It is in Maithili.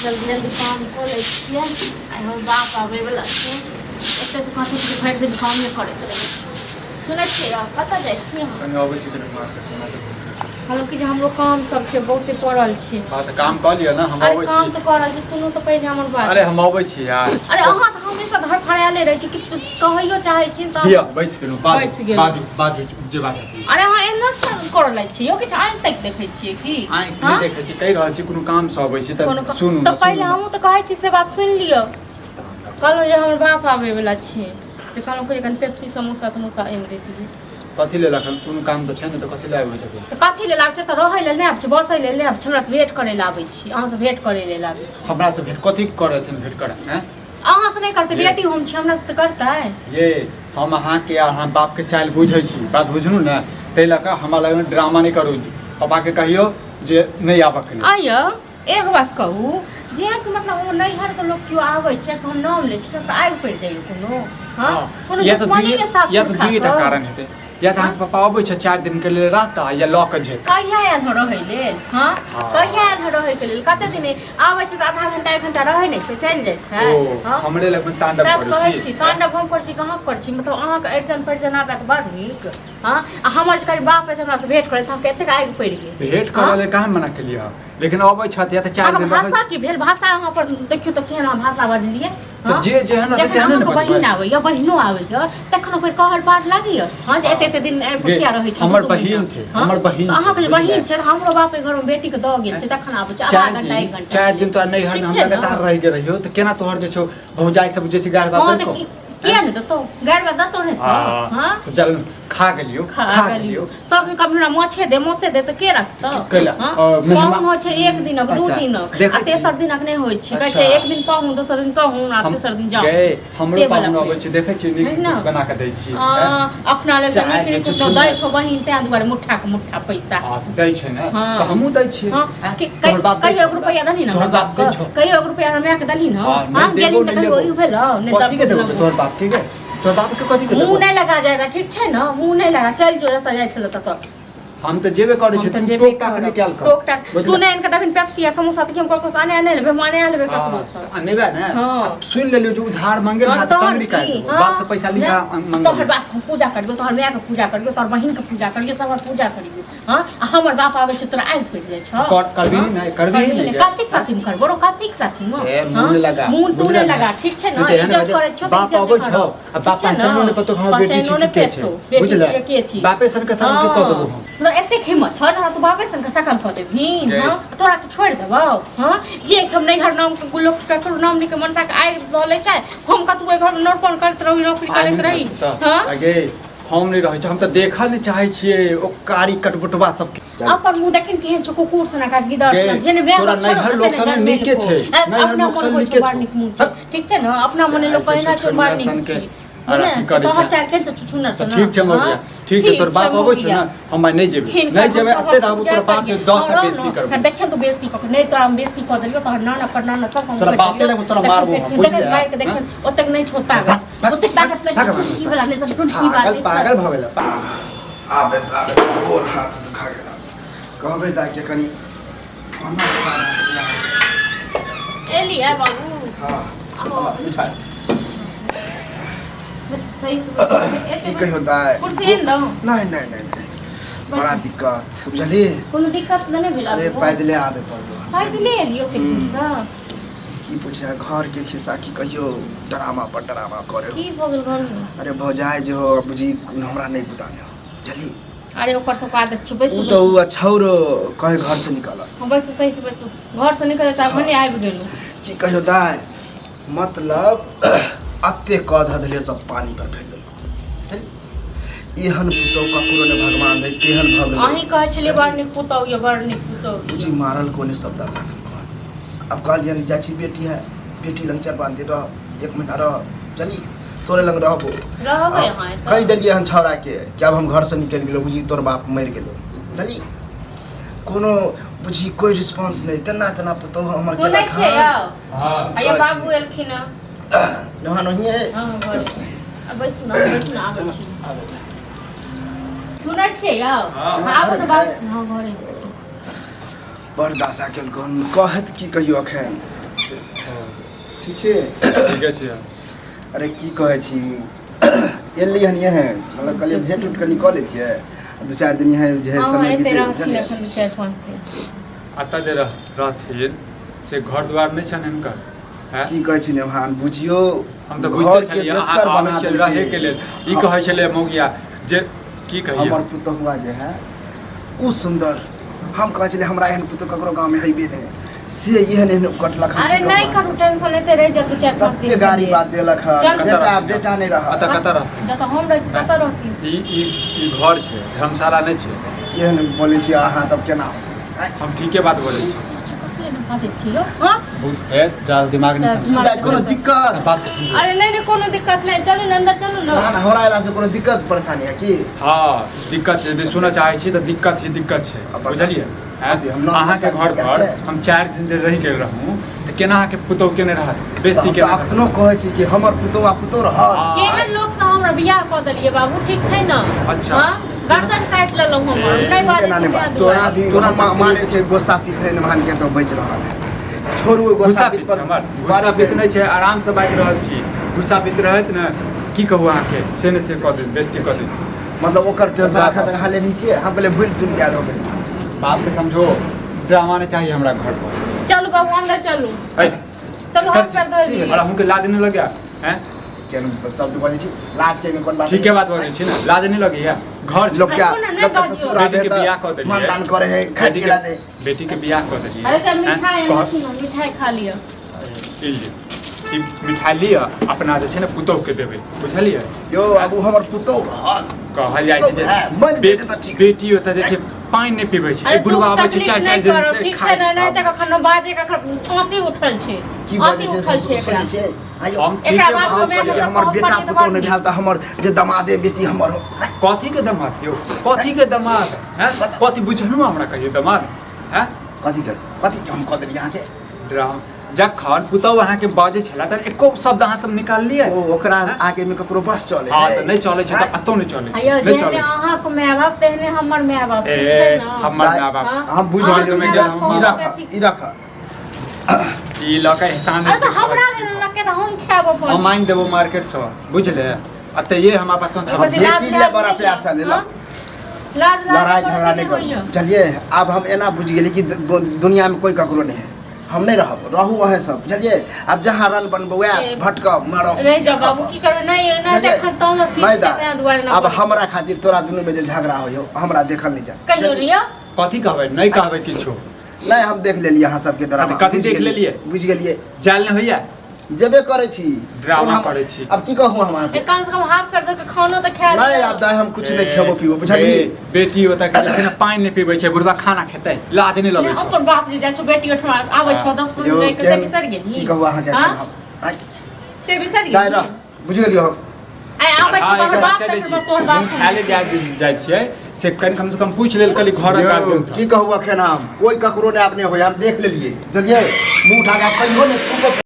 जल्दी जल्दी काम कऽ लै छियै। आइ हमर बाप आबैवला छै। एतेक कथी छै, भरि दिन कामे करैत रहै छै। सुनै छियै यौ, कतऽ जाइ छियै अहाँ? कनि अबै छी, कनि मार्केट से हमरा। कहलहुँ कि जे हमरो काम सब छै, बहुते पड़ल छै। हँ, तऽ काम कऽ लिअ ने, हम अरे अबै काम छी। तऽ कऽ रहल छी, सुनू तऽ पहिले हमर बात। अरे, हम अबै छी यार। अरे, अहाँ तऽ हमेशा धड़फड़ायले रहै छी। किछु कहैयो चाहै छी तऽ लिअ, बैस गेलहुँ, बाजू। बैस गेलहुँ। बाजू, बाजू, जे बात हेतै। अरे, अहाँ एना करऽ लागि छी यौ? किछु आँखि तक देखै छियै की? आँखि हँ? नहि देखै छी, कहि रहल छी कोनो काम से अबै छी। कोनो तऽ सुनू तऽ ने, पहिले सुनू ने। हमहूँ तऽ कहै छी से बात सुनि लिअ। कहलहुँ जे हमर बाप आबै वला छै, से कहलहुँ कि कनि पेप्सी, समोसा तमोसा आनि दैतियै। कथी लेल? एखन कोनो काम तऽ छै ने, तऽ कथी लेल आबै छथिन? तऽ कथी लेल आबै छै? तऽ रहै लेल नहि आबै छै, बसै लेल नहि आबै छै, हमरासँ भेँट करै लेल आबै छी, अहाँसँ भेँट करै लेल आबै छी। हमरा से भेंट कथी करथिन? भेंट कर हैं? अहाँसँ नहि करतै? ये। बेटी हम छी, हमरासँ तऽ करतै। ये, हम अहाँके आ अहाँ बापके चालि बुझै छी, बात बुझलू ने? ताहि लऽ कऽ हमरा लगमे ड्रामा नहि करू। पापाके कहियौ जे नहि आबऽके लेल। आइयो एक बात कहू जे कि मतलब ओ नैहरके लोक केओ आबै छै तऽ हम नाम लै छी तऽ आगि पड़ि जाइए कोनो? हँ, कोनो या तऽ दुश्मनी के साथ या तऽ पुरखा दुइएटा कऽ? कारण हेतै। या तऽ अहाँके पापा अबै छै, 4 दिनके लेल रहता या लऽ कऽ जेता। कहिया आयल हो रहै लेल? हँ? हँ। कहिया आयल हो रहै के लेल? कते दिन आबै छै तऽ आधा घंटा, 1 घंटा रहै नहि छै, चलि जाइ छै। ओ हँ? हमरे लगमे तांडव तब करै कहै छी? छी तांडव हम करै छी? कहाँ करै छी? मतलब अहाँके अड़चन परिजन आबै तऽ बड़ नीक। हँ, आ हमर जे करी बाप एतै हमरासँ भेंट करै तऽ अहाँके एतेक आगि पड़ि गेल? भेंट करऽ लेल कहाँ मना केलियै? लेकिन अबै छथि या तऽ 4 अहाँके दिन रहै। भाषा की भेल? भाषा अहाँ पर देखियौ तऽ केहन अहाँ भाषा बजलियै। तऽ हँ? जे जेहन रहतै जखन तेहने ने अहाँके बहिन बजबै। आबैया, बहिनो आबैया, तखन ओकर कहल पार लागैया? हँ, जे एते एते दिन आबि गे, किया रहै छै? हमर दू दू महीना? बहिन छै, हँ? हमर बहिन तऽ छै, अहाँके जे बुझलियै? बहिन छै तऽ हमरो बाप एहि घरमे बेटीके दऽ गेल छै, तखन आबै छै आधा चारि घंटा, दिन 1 घंटा। 4 दिन तोरा नैहरमे ठीक हम छै ने? लगातार रहि गेल रहियौ, तऽ केना तोहर जे छौ भौजाइ सब जे छै गारि बात हँ, देलकौ? तऽ किया नहि देतौ गारि बात? देतौ नहि तऽ? हँ। तऽ चल, खा गेलियौ। खा खा गेलियौ। गेलियौ। सब दिन कभी हमरा माछे दे, मौसे दे, तऽ के रखतौ? कैला? हँ? और मेहमान- पाहुन होइ छै 1 दिनक, दू अच्छा, दिनक देखै आ छी। तेसर दिनक नहि होइ छै। कहै छै अच्छा। 1 दिन पाहुन, दोसर दिन तहुन आ हम- तेसर दिन जाउ। गए, हमरो से वाला पाहुन अबै भेल। छै, देखै छियै, नीक है ने? नीक बना कऽ दै छियै। आ, अपना लेल तऽ चाय नीक जे नीक छुछुन दै छौ बहिन, तें दुआरे मुट्ठा के मुट्ठा पैसा। हँ, तऽ दै छै ने। हँ। तऽ हमहूँ दै छियै। हँ, आँय, कि तोहर बाप दै कहियो छौ? 1 रुपैआ देलही ने तोहर हमरा बाप दै बापके? छौ? कहियो 1 रुपैआ हमरा मायके देलही ने? हँ, नहि हम देबो, गेली तऽ नहि कहियो लेबो। ई भेलौ? नहि। कथी के देबो? तब तोहर बाप के गे? तोहर बाप के कथी के मुँह देबो? नहि लगा जायदा, ठीक छै ने? मुँह नहि लगा, चलि जो जतऽ जाइ छल ततऽ। हम तऽ जेबे करै हम छी। तऽ तू जेबे टोक टाक नहि करब। कयल कर। टोक टाक बुझले? तू नहि आनि कऽ देबही पेप्सी आ समोसा तऽ की हम ककरोसँ आने नहि लेबै? हम आने लेबै ककरोसँ? आ नेबे ने? हँ। आ सुनि लेलियौ जे उधार मांगे हँ, ने, तहन टंगड़ी काटि की? देबो। हँ। बाप से पैसा लिहा नहि, मंगल। तोहर बाप के हम पूजा करियौ, तोहर मायके पूजा करियौ, तोहर बहिनके पूजा करियौ, सबक पूजा करियौ। हँ, आ हमर बाप आबै छै तोरा आगि पड़ि जाइ छौ? करबिही हँ? नहि, करबिही नहि गे। कथीक साथीमे करबो रो? कथीक साथीमे? ए, हँ? मुँह नहि लगा। मुँह तू बुझले नहि ने? लगा, ठीक छै ने? नहि तऽ एहन इज्जत बात- करै छौ तऽ बाप इज्जत अबै से छौ करब। आ बाप ठीक छै ने? पहचानो नहि पेतौ कि हमर बेटी पहचानो छी नहि कि के छै। पेतौ, बेटी बुझले? छियै के छी। बापे सनके शर्म के कऽ देबो हम। मतलब एतेक हिम्मत छौ जे तू बापे सनके सकल कऽ देबही? गे। हँ, तोरा के छोड़ि देबौ? हँ, जे हम नैहर नाम के लोक ककरो नाम लिख के मनसा के आगि लऽ लै छै, हम कतबो एहि घरमे नौरपन करैत रही, नौकरी करैत रही। हँ। आगे हम नहि रहै छी, हम तऽ देखऽ नहि चाहै छियै ओ कारी कटबुटबा सबके। अपन मुँह देखिन केहन छौ, कुकुर सनक आ गिदड़ गे, सनक, जेहन तोरा माय बाप छौ ने, नैहर लोक तेहने सब जन्मेल नीके को। छै। आ, नैहर अपना लोक मन सब होइ छौ नीके बड़ छौ। नीक मुँह छै, ठीक छै ने? अपना मने लोक चाहे कहना छौ बड़ छुछुनर नीक सनके छी। आर बुझले? अथी करै तोहर छै। चारि केहन छौ, छुछुनर तऽ सन। ठीक छै हँ? मौगिया, ठीक छै। तोर बाप अबै छौ ने, हम आइ नहि जेबै, हिनकर नहि जेबै। हम एते सबक रहबो, पूजा तोरा बाप के करियै। 10 टा हँ, बेइज्जती रह करबो। ने, देखियौ तऽ बेइज्जती कऽ के नहि, तोरा हम बेइज्जती कऽ देलियौ, तोहर नाना पर नाना सब हम तोरा कहि बापे देलियौ। लग तोरा मारबो हम, देखियौ, बुझलियै? मारि के देखियौ, ओतेक नहि छौ ताकत, ओतेक ताकत नहि छौ। टुटकी वाला नहि तऽ टुटकी वाला पागल नहि। पागल भऽ गेलै। आबे तऽ आबे तऽ गोर हाथ दुखा गेल। कहबै दाइके कनि हमरा एलियै बाबू? हँ। आहो। मिठाइ। बस सही से बस एते। की कहियो दाइ। कुर्सी आनि दौ? नहि नहि नहि नहि, बड़ा दिक्कत, बुझलियै? कोनो दिक्कत तऽ नहि भेल? अरे, पैदले आबे पड़लो। पैदले एलियो कते दूरसँ? की पूछे, घर के खिस्सा की कहियो, ड्रामा पर ड्रामा करे। की भऽ गेल घरमे? अरे, भौजाइ जे हो बुझी हमरा नहि बुतामे, बुझली? अरे, ओकर सब आदत छै। बैसू। ओ तऽ ओ छौरो कहे घर से निकल। हँ, बैसू, सही से बैसू। घर से निकल तऽ भने आबि गेलहुँ। की कहियो दाइ, मतलब अते कऽ धऽ देलियै, सब पानी पर फेर देलको। बुझली? एहन पुतहु ककरो ने भगवान दे, तेहन भऽ गेलै। अहीं कहै छलियै बड़ नीक पुतहु यऽ, बड़ नीक पुतहु। बुझी मारल कोने शब्द आशा कऽ। आब कहलियनि जाइ छी, बेटी है, बेटी लग 4-5 दिन रह, 1 महीना रह, चली तोरे लग रहबो। रहबै अहाँ एतऽ? कहि देलियै हन छौड़ाके कि आब हम घरसँ निकलि गेलहुँ, बुझी तोर बाप मरि गेलौ। बुझली? कोनो बुझी कोइ रिस्पॉन्स नहि, तेना तेना पुतहु हमर सुनै केलक। छियै हन। यौ? हँ। आइयो बाबू एलखिन हँ। नहा नहिए है। हँ, घरे आ बैसू ने, बैसू ने, आबै छी। आबै दे। सुनै छियै यौ? हँ। आबू ने बाबू। हँ, घरे। बड़ दासा केलको हन, कहत की कहियो अखन। ठीक छै। ठीके छै। अरे की कहै छी, एली हन इहे, मतलब कहलियै भेंट उट कनि कऽ लै छियै, 2-4 दिन इहे जे है हँ, समय एते बीते रहथिन बुझलियै? एखन 4-5 दिन। एतऽ जे रहथिन से घर दुआर नहि छनि हिनकर? हैं? की कहै छी नेभान, बुझियौ हम तऽ बुझिते घरके छलियै अहाँ बेहतर आबै बना छियै देलकै। रहैके लेल। ई कहै छलै मौगिया जे की कहियै, हमर पुतहुआ जे है ओ सुन्दर, हम कहै छलियै हमरा एहन पुतहु ककरो गाँवमे हेबे नहि, से एहन एहन कटलक हन, अरे की नहि कहब। करू टेंशन, एते रहि जाउ 2-4-5 दिन। तते गाड़ी बात देलक हन। चल। कतऽ बेटा रहथिन? बेटा नहि रहल। एतऽ कतऽ रहथिन? जतऽ हम रहै छी ततऽ रहथिन। ई ई ई घर छै, धर्मशाला नहि छै। एहन बोलै छी अहाँ तब केना होतै? आँय? हम ठीके बात बोलै छी। कथी एना बाजै छी यौ? हँ? बहुत ए ज्यादा दिमाग नहि चल। समझ। की दाइ, कोनो दिक्कत? बात के समझो। अरे नहि नहि, कोनो दिक्कत नहि, चलू ने अन्दर चलू ने। ना, ना, हमरा अयलासँ कोनो दिक्कत परेशानी है की? हँ दिक्कत छै, यदि सुनऽ चाहै छी तऽ दिक्कत ही दिक्कत छै। अब बताउ। बुझलियै? हैं? अथी, हम नौ अहाँके साल घर के पर छै। हम 4 दिन जे रहि गेल रहूँ तऽ केना अहाँके पुतहु केने रहत तऽ बेइज्जती हम केने तऽ रहत? अखनो कहै छी कि हमर पुतहु आ पुतहु रहत। हँ। केहन लोक से हमरा बियाह कऽ देलियै बाबू, ठीक छै ने? अच्छा। हँ? गर्दन काटि लेलहुँ हमर, नहि बाजै एना छी नहि बियाह बात। दुआरे। अभी तोरा हम सबके मानै छै गोस्सा पीत है नमहान के तऽ बचि रहल है, छोड़ू ओहि गुस्सा गोस्सा पीत पीत छै पर। हमर गुस्सा पीत नहि छै, आरामसँ बाजि रहल छी। गुस्सा पीत रहत ने, की कहू अहाँके, से ने से कऽ देत, बेइज्जती कऽ देत। मतलब ओकर टेंशन अखन तक अहाँ लेने छियै? हम कहलियै भूलि तुलि गेल होबै। बापके समझो, ड्रामा नहि चाहिए हमरा घर पर। चलू बाबू अन्दर चलू। ऐ, चलू हाथ पैर धोइ लिअ। और अहूँके लाज नहि लगैया? हैं? केहन शब्द बजै छी, लाज के एहिमे कोन बात? ठीके बात बजै छी ने, लाज नहि लगैया? घर छै। लोक के आ सुन ने, लोक के नहि ससुर बेटी आबे के तऽ बियाह कऽ देलियै। मानदान करे है, खाइ बेटी पियै ला के दे। बेटी के बियाह कऽ देलियै। अरे तऽ हैं? मिठाइ कह- आनै छी ने, मिठाइ खा लिअ। ई लिअ, ई मिठाइ लिअ, अपना जे छै ने पुतोहु के देबै, बुझलियै? यौ आब ओ हमर पुतहु रहत। कहल जाइ छै जे है, मरि जेतै तऽ ठीक। बेटी ओतऽ जे छै पानि नहि पीबै छै। अरे ई बुढ़वा दुख आबै छै तकलीफ 4-4 नहि दिन करब, तक ठीक खाइ छै ने? छै। नहि तऽ कखनो बाजे कखन आँती उठल छै। की आँती बजै छै उठल छै एकरा। सोचै छियै? आइयो हम एकरा ठीके बाद हम मे कहलियै जे हमरा हमर कहब बेटा पड़त पुतहु नहि तऽ भेल तऽ हमर जे दमादे बेटी हमर हो। आँय, कथी के दमाद यौ? कथी के दमाद? हैं? कथी बुझलहुँ? हमरा कहियो दमाद? हैं? कथी के कथी के हम कऽ देलियै अहाँके? ड्राम जखन पुतहु अहाँके बाजै छलै तऽ एको शब्द अहाँ सब निकाललियै? ओ ओकरा आगे में ककरो बस चले हँ है। तऽ नहि चलै छै तऽ आँय, एतौ नहि चलै छै। आयौ नहि जेहने चलै छै। अहाँके माय बाप तेहने हमर माय बाप, ए ठीक छै ने? हमर दाइ, माय बाप हँ? हम बुझि अहाँके गेलियै। माय गेल बाप हम ई कहब रख, तऽ ठीक। ई रख। ई लऽ कऽ एहसान अरे तऽ हमरा लेल लके तऽ हम खायब अपन। हम मांगि देबो मार्केटसँ, बुझले? एतऽ ये हमरा पास ओकर छल। बाद लाज बेटी ले लाज बड़ा नहि प्यार से यऽ, लेलक। हँ? लाज लाज लड़ाई झगड़ा करैके नहि होइए। करू, बुझलियै? आब हम एना बुझि गेली कि दुनियामे कोइ ककरो नहि है, हम नहि रहब, रहू अहेँ सब, बुझलियै? आब जहाँ रन बनबू वएह ए, भटकब मरब। रहि जाउ बाबू, की करबै? नहि नहि बुझलियै? तऽ एखन तामस नहि पीबै छै दाइ, तेँ दुआरे ना आब करै छी। हमरा खातिर तोरा दुनूमे जे झगड़ा होइयो हमरा देखल नहि जाय। कहियो लिअ। कथी कहबै? नहि कहबै किछो। नहि, हम देख लेलियै अहाँ सबके ड्रामा। कथी बुझि देख गेलियै, लेलियै? बुझि गेलियै। जायल नहि होइया? जेबे करै छी। ड्रामा हम- करै छी। आब की कहू हम अहाँके? ए, कम से कम हाथ पैर धो के खानो तऽ खा नहि लिअ। आब दाइ, हम कुछ नहि खेबो पीबो, बुझलियै? बेटी ओतऽ के जे छै ने पानि नहि पीबै छै, बुढ़वा खाना खेतै? लाज नहि लगै नहि, छै? अपन बाप जे जाइ छौ बेटी ओठमा आबै छौ 10 यौ, दिन रहि के, से केहन- बिसरि गेलही? की कहू अहाँके हँ? एखन हम? आँय, से बिसरि दाइ गेलही? रह, बुझि गेलियौ हम। आइ आबै छौ हाँ, तोहर एकरा बाप कहि दै तकर छी। बाद तोहर बाप। मुँह खायले जाइ छियै से कनि कम से कम पूछि लेल कली घर यौ, गार्जियन की कहू एखन हम कोइ ककरो नहि अपने होय, हम देख लेलियै, बुझलियै? मुँह उठा कऽ कहियो नहि थूको।